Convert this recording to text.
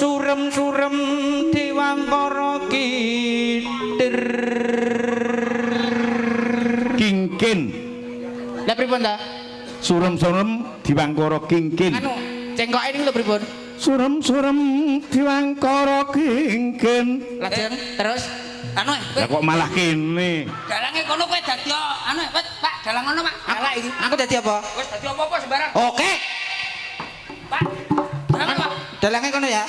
Surem-surem Dewangkara kintir. Kingkin. Lah pripun ta? Surem-surem Diwangkara kingkin. Anu, cengkoke niku lho pripun? Surem-surem Diwangkara kingkin. Lajeng terus Anu, Lah kok malah kene. Dalange kono kowe dadi anu, Pak, Pak, dalang ngono, Pak. Galak iki. Aku dadi apa? Wis dadi apa-apa sembarang. Oke. Pak. Dalang, Pak. Dalange kono ya.